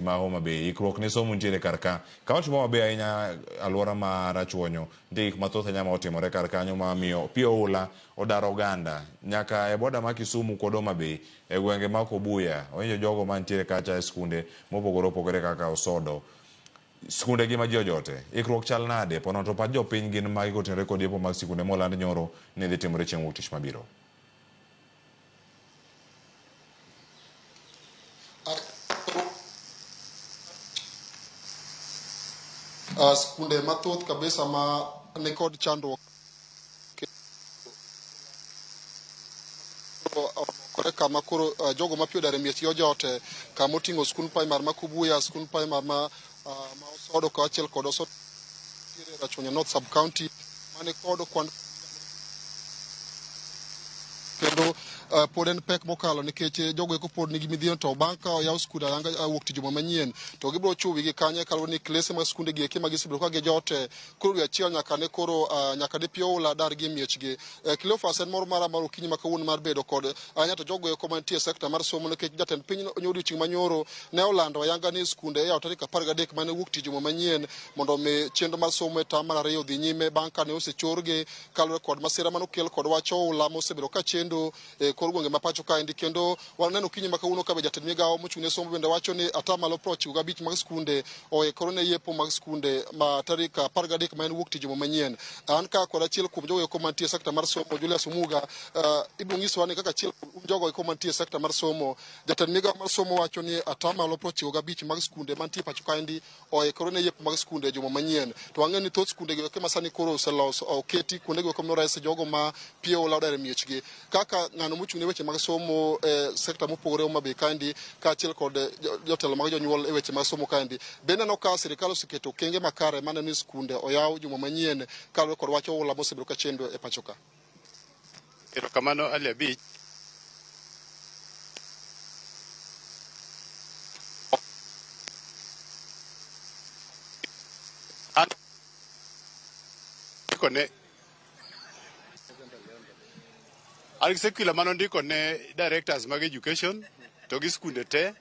Ma Homa Bay. Ikruok ne somo nitiere kar ka. Kaunti ma Homa Bay ahinya alwora ma Rachuonyo nitie gik mathoth ahinya ma otimore kar kanyo ma miyo pi oula odaro oganda nyaka e boda ma Kisumu kod Homa Bay e gwenge ma Kobuya. Ohinyo jogo mantiere kacha e skunde mopogore opogore kaka Osodo. Skunde gi ma ji ojote. Ikruok chal nade? Pono to pach jopiny gin mage kotenore kod yepo mag sikunde moland nyoro ni dhi timore chieng' wuok tich mabiro? Skunde mathoth kabisa ma nikod chandruok olokore kama koro jogo ma pi odar e miechgi ojote kama oting'o skund primar ma Kubuya, skund primar ma Osodo kaachiel kod Osodo nitiere Rachuonyo North Sub County mane kod kwan kendo pod en pek mokalo nikech jogo eko pod nigi midhiero to bang' ka oyaw skunde ayanga wuok tich juma manyien to gibiro chuwo wigi kanye kaluwore ni klese mag skunde gi eki ma gisebedo ka gijote koro dwe achiel nyaka ne koro nyaka ne pi oula dar gi e miechgi. Cleophas en moro mara mar okinyi ma kawuono mar bedo kod ahinya to jogo eko mantie e sekta mar somo nikech jatend piny odiochieng' manyoro ne olando ayanga ni skunde iyawo tarik 13 mane wuok tich juma manyien mondo omi chenro mar somo e tam mar ariyo odhi nyime bang' kane osechorgi kaluwore kod masira mane okel kod wach oula mosebedo ka chendo e kor gwenge ma pacho kaendi. Kendo waneno okinyi ma kawuono ka be jatend migawo mochung' ne somo bende wacho ni atamalo 95 mag skunde oikore ne yepo mag skunde ma tarik 13 ma en wuok tich juma manyien. An ka kod achiel kuom jogo eko mantie e sekta mar somo Julius Omuga, ibiro nyisowa ni kaka achiel kuom jogo eko mantie e sekta mar somo, jatend migawo mar somo wacho ni atamalo 95 mag skunde mantie pacho kaendi oikore ne yepo mag skunde e juma manyien. To wang'eyo ni thoth skunde go eko ma sani koro oselos oketi kuonde go eko mores jogo ma pi oula odar e miechgi. Kaka ng'ano mochung' ne weche mag somo e sekta mopogore Homa Bay kaendi kaachiel kod jotelo mag jonyuol e weche mag somo kaendi. Be ineno ka sirikal oseketo okenge makare maneno ni skunde oyaw juma manyien kaluwore kod wach oula mosebedo ka chendo e pacho ka? Erokamano Ali Abich. An ndiko ne an gi circular mane ondiko ne directors mag education to gi skunde te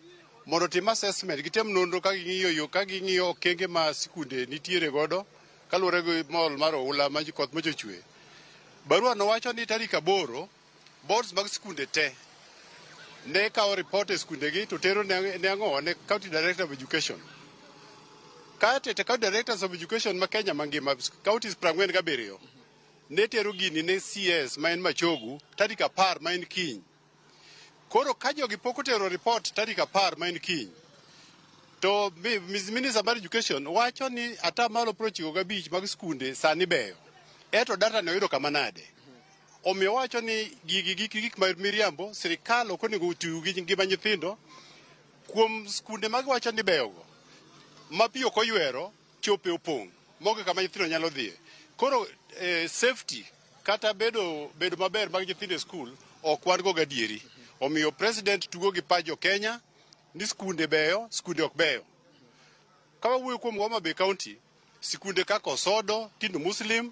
mondo otim assessment gitem nonro ka ging'iyo yo ka ging'iyo okenge ma sikunde nitiere godo kaluwore gi mol mar oula ma koth mochochwe. Barua no wacho ni tarik 8 boards mag skunde te ne kawo report e skundegi to tero ne ang'o ne county director of education. Kae to county directors of education ma Kenya mangima counties 47 ne tero gini ne CS ma en Machogu tarik 10 ma en kiny. Koro ka jogi pok otero report tarik 10 ma en kiny to Minister mar Education wacho ni atamalo 95 mag skunde sani beyo. Eto data ne oyudo kama nade? Omiyo wacho ni gigi gik gik ma miriambo, sirikal ok onego otiw gi ngima nyithindo kuom skunde ma giwacho ni beyogo ma pi ok oywero chope opong' mogo kama nyithindo nyalo dhiye. Koro safety kata bedo bedo maber mag nyithindo e skul ok wan go gadieri. Omiyo president tugo gi pach jo Kenya ni skunde beyo, skunde ok beyo. Ka wawuoyo kuom Homa Bay County, sikunde kaka Osodo, Tindu Muslim,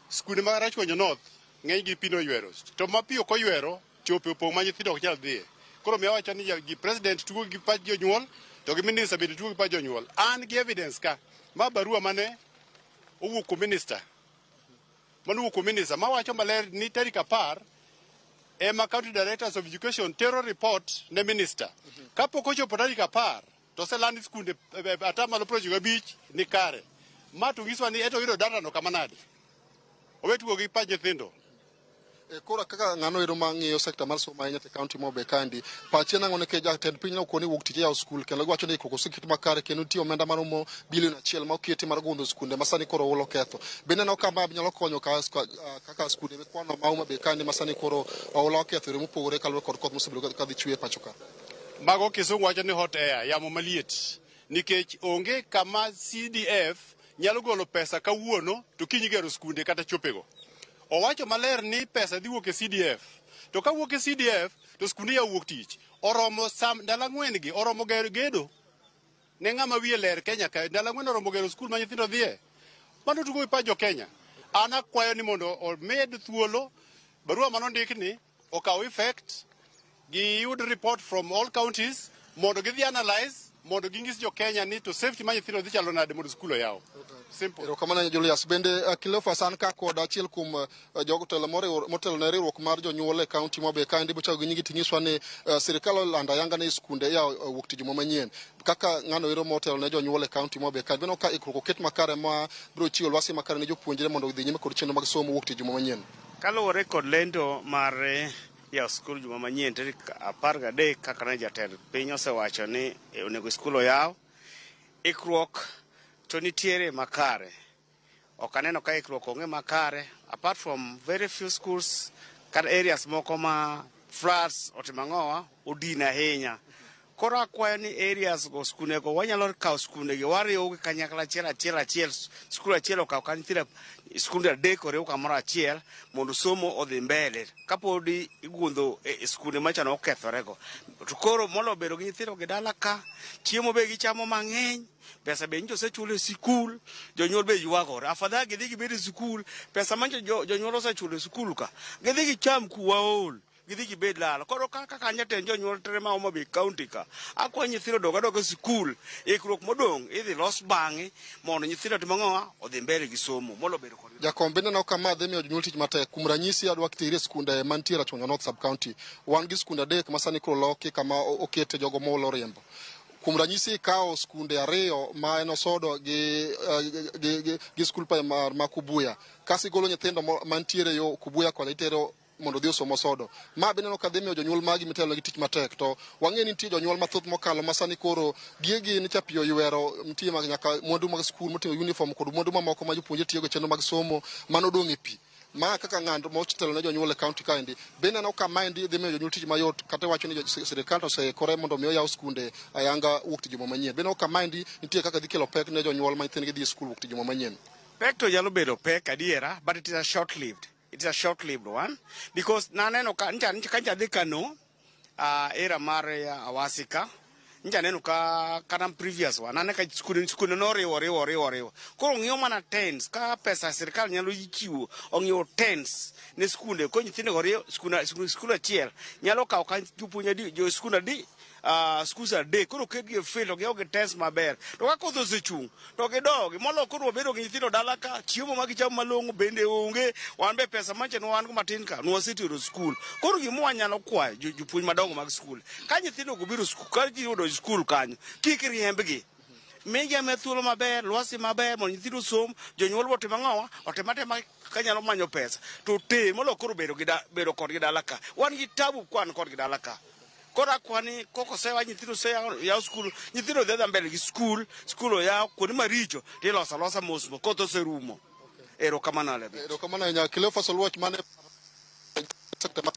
sikunde mag Rachuonyo North ng'eny gi pi noywero. To ma pi ok oywero, chope opong' ma nyithindo ok nyal dhiye. Koro miyo awacho ni gi president tugo gi pach jonyuol to gi minister bende tugo gi pach jonyuol. An gi evidence ka, ma barua mane owuok kuom minister. Mane owuok kuom minister mawacho maler ni tarik 10 ema county directors of education tero report ne minister. Kapok ochopo tarik 10 to oseland skunde atamalo 95 ni kare. Ma to nyisowa ni eto yudo data no kama nade? Owe tugo gi pach nyithindo. Koro kaka ng'ano ero ma ng'iyo sekta mar somo ahinya e kaunti ma Homa Bay kaendi, pache nang'o nikech jatend piny nokoni wuok tich yawo skul kendo giwacho ni ikruok oseket makare kendo nitie omenda maromo bilion 1 ma oketi mar gundho skunde ma sani koro oula oketho. Be ineno ka ma nyalo konyo kaka skunde mikwano ma Homa Bay kaendi ma sani koro oula oketho yore mopogore kaluwore kod koth mosebedo ka dhi chwe e pacho ka? Mago kisungu wacho ni hot air, yamo maliet. Nikech onge kama CDF nyalo golo pesa kawuono to kiny igero skunde kata chopego. Owacho maler ni pesa dhi wuok e CDF. To ka wuok e CDF to skunde yawo wuok tich. Oromo sam ndalo ang'wen gi oromo gero gedo. Ne ng'ama wiye ler Kenya ka ndalo ang'wen oromo gero skul ma nyithindo dhiye. Mano tugo gi pach jo Kenya. An akwayo ni mondo omed thuolo barua manondik ni okaw effect giyud report from all counties mondo gidhi analyze Mondo ging'is jo Kenya ni to safety ma nyithindo dhi chalo nade mondo skul oyaw. Simple. Erokamano ahinya Julius. Bende Cleophas an ka kod achiel kuom jotelo motelo ne riwruok mar jonyuol e kaunti ma Homa Bay kaendi bochako gi nyingi ting'iswa ni sirikal olando ayanga ni skunde iyawo wuok tich juma manyien. Kaka ng'ano ero motelo ne jonyuol e kaunti ma Homa Bay kaendi bende ka ikruok oket makare ma biro chiwo lwasi makare ne jopuonjre mondo odhi nyime kod chenro mag somo wuok tich juma manyien. Kaluwore kod lendo mar yawo skul juma manyien tarik 13 kaka ne jatend piny osewacho ni onego skul oyaw, ikruok to nitiere makare. Ok aneno ka ikruok onge makare apart from very few schools kata areas moko ma floods otimo ang'owa odino ahinya. Koro akwayo ni areas go skunde go wanyalo kawo skunde gi wariwo gi kanyakla achiel achiel achiel skul achiel okaw ka nyithindo skunde adek oriw kamoro achiel mondo somo odhi mbele kapod igundho e skunde machano okethore go. To koro molo bedo gi nyithindo gi dala ka chiemo be gichamo mang'eny pesa be nyocha osechul e sikul jonyuol be ywagore afadhali gidhi gibed e sikul pesa manyocha jonyuol osechulo e sikul ka gidhi gicham kuwa ol gidhi gibed lalo. Koro kaka ka jatend jonyuol tere ma Homa Bay County ka akwayo nyithindo odog adoga e sikul ikruok modong' idhi los bang'e mondo nyithindo otim ang'owa odhi mbele gi somo molo bedo kodgi. Jakom bende neno ka ma dhi miyo jonyuol tich matek. Kuom ranyisi adwa teri e skunde mantie Rachuonyo North Sub County. Wan gi skunde adek ma sani koro loki kama okete jogo moolo riembo. Kuom ranyisi ikawo skunde ariyo ma en Osodo gi skul primar ma Kubuya. Kasi golo nyithindo mantiere yo Kubuya kocha itero mondo odhi osom Osodo. Ma be ineno ka dhi miyo jonyuol magi mitelo gi tich matek. To wang'e ni nitie jonyuol mathoth mokalo ma sani koro gigi ni cha pi oywero, nitie nyaka mwandu mag skul moting'o uniform kod mwandu mamoko ma jopuonjre tiyogo e chenro mag somo manodong' e pi. Ma kaka ng'ado motelo ne jonyuol e kaunti kaendi bende aneno ka maendi dhi miyo jonyuol tich mayot kata iwacho ni sirikal to oseikore mondo mi oyaw skunde ayanga wuok tich juma manyien. Bende aneno ka maendi nitie kaka dhi kelo pek ne jonyuol ma nyithindgi dhi e skul wuok tich juma manyien. Pek to nyalo bedo pek adiera, but it is a short lived. It is a short lived one because naneno ka ncha ka ncha dhi Kano era mar Awasi ka ncha neno ka kata previous one aneno ka skunde skunde noriwo riwo riwo riwo koro ng'iyo mana tents ka pesa sirikal nyalo chiwo ong'iewo tents ne skunde ko nyithindo go riwo skul skul achiel nyalo kawo ka jopuonj adi jo skul adi schools adek koro oketgi e field ong'iew gi tents maber to ka koth osechung' to gidogi molo koro wabedo gi nyithindo dala ka chiemo ma gichamo malong'o bende onge wan be pesa manche ne wan go matin ka nwasetero skul koro gima wanyalo kwayo jopuonj madongo mag skul ka nyithindo go biro skul ka giyudo skul kanyo kik riembgi migi ame thuolo maber lwasi maber mondo nyithindo osom jonyuol be otim ang'owa otim atima kanyalo manyo pesa to ter molo koro bedo gi bedo kodgi dala ka wan gi tabu kwan kodgi dala ka koro akwani koko osewa nyithindo oseyaw yaw skul nyithindo dhi adhiya mbele gi skul skul oyaw kuonde maricho tiloso alosa mos mos koth oserumo erokamano ale Erokamano ahinya Cleophas Oluoch mane sekta ma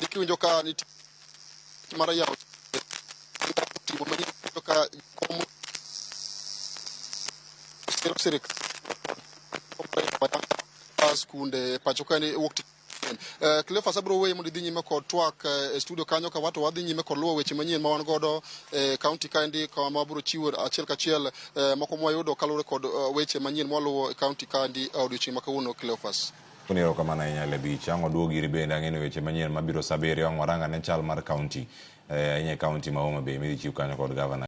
kiwinjo ka nitie mar yawo timo manyien ka kom sirikal skunde pacho ka ni wuok tich Cleophas abiro weyi mondo idhi nyime kod twak e studio kanyo ka wato wadhi nyime kod luwo weche manyien ma wan godo e kaunti kaendi kama wabiro chiwo achiel kachiel moko mwayudo kaluwore kod weche manyien mwaluwo e kaunti kaendi odiochieng' ma kawuono Cleophas. Erokamano ahinya Lebich. Ang' waduog iri bende ang'e ni weche manyien mabiro sa abiriyo ang' warang ane chal mar kaunti ahinya e kaunti ma Homa Bay midhi chiw kanyo kod gavana.